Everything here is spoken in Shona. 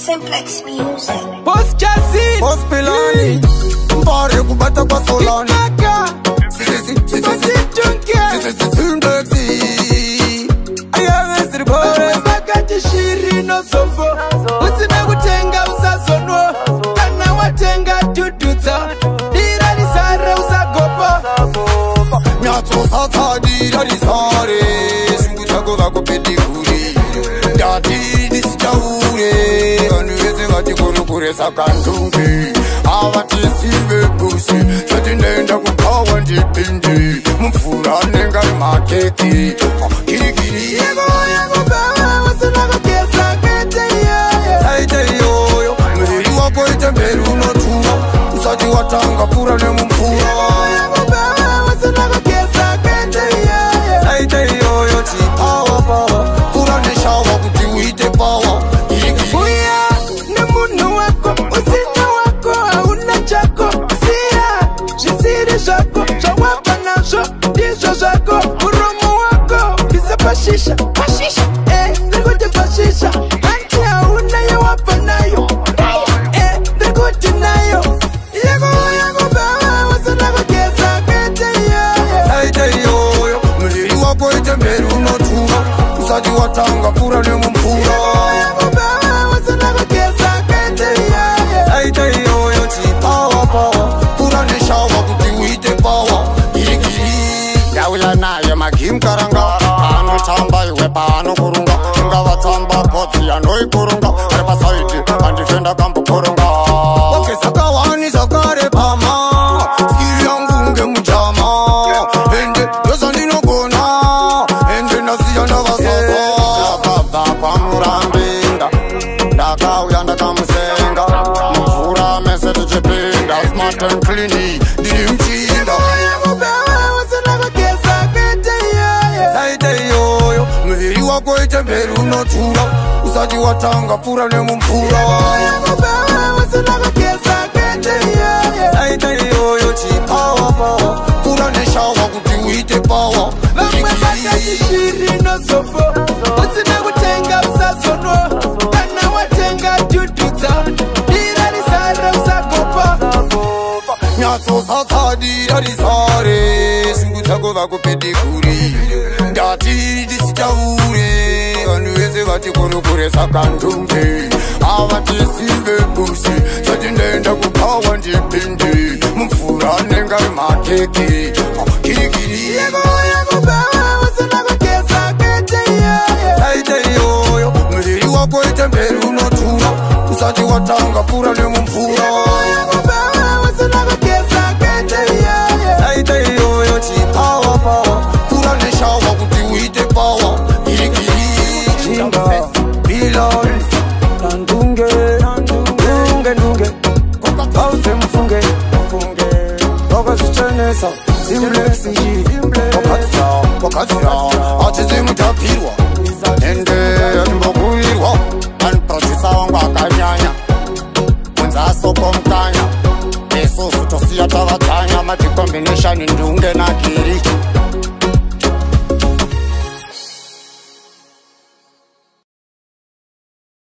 Simplex Music. Boss Jazzy, Boss Pilani, Mpare kubata kwa Solani. Kaka, Si si si si si Tunke, si si Simplexi. Ayawe siri bore. Vakati shiri no sofo. Usina kutenga usazonwa, kana watenga dududza. Dira risare usagopa. Nyatso satsadira risare. Shungu dzako vakupediguri. Ndati ndisitaure. Vanhu vese vati kurukure saka ndunge. Avatisive busi. Sati ndaenda kupawa ndipinde. Mumvura anenge ari makeke. Kirikiri. Yego yego bawe usina kugeza kwete iyoyo. Saite iyoyo. Muviri wako ite mberi unotura. Usati watanga pfura nemumvura. Yego bawe usina kugeza kwete iyoyo. Saite iyoyo chipawa pawa. Pfura neshawa kuti uite pawa. Kirikiri. Uya nemunhu wako usina wako hauna chako siya zvisiri zvako zvawabva nazvo ndizvo zvako muromo wako bvisa pashisha pashisha ndiri kuti pashisha hanti hauna yawabva nayo ndiri kuti nayo yekuuya kubawa usina kugeza kwete iyoyo Saite iyoyo. Muviri wako ite mberi unotura. Usati watanga pfura nemumvura. Yekuuya kubawa usina kugeza kwete iyoyo. Saite iyoyo chipawa pawa. Pfura neshawa kuti uite pawa. Kirikiri. Ndauya naye magimkaranga paanotamba iwe paanokurunga ingavatsamba kotsi anoikurunga ari pasaidi andifenda kambokurunga wakezakawani zvakare pama skiri yangu ngemujama ende ndozvandinogona ende ndasiya ndavasasa ndakabva kwamurambinda ndakauya ndakamusenga mumvura mese tichipinda smart and clean ndiri muchinda Yekubawa usina kugeza kwete iyoyo. Saite iyoyo muviri wako ite mberi unotura usati watanga pfura nemumvura. Yekubawa usina kugeza kwete iyoyo. Saite iyoyo chipawa pawa. Pfura neshawa kuti uite pawa. Vamwe vakati shiri nosofo usina kutenga usazonwa kana watenga dududza dira risare usagopa. Nyatso satsadira risare. Shungu dzako vakupediguri. Ndati ndisitaure. Vanhu vese vati kurukure saka ndunge. Avatisive busi. Sati ndaenda kupawa ndipinde. Mumvura anenge ari makeke. Kirikiri. Yekubawa usina kugeza kwete iyoyo. Saite iyoyo. Muviri wako ite mberi unotura. Usati watanga pfura nemumvura. Yekubawa usina kugeza kwete iyoyo. Saite iyoyo chipawa pawa. Pfura neshawa kuti uite pawa. Kirikiri. Chinga, Bilal, Nandunge, Nunge Nunge, Bautse Mfunge, Wakazichenesa, Simplexi, Wakadzira, wakadzira, achizimutapirwa. Ende atimbokuirwa. Aniprodusa wangu akanyanya. Kunza soko mukanya. Isusu tosiya tavatanya. Magic combination ndunge nagiri.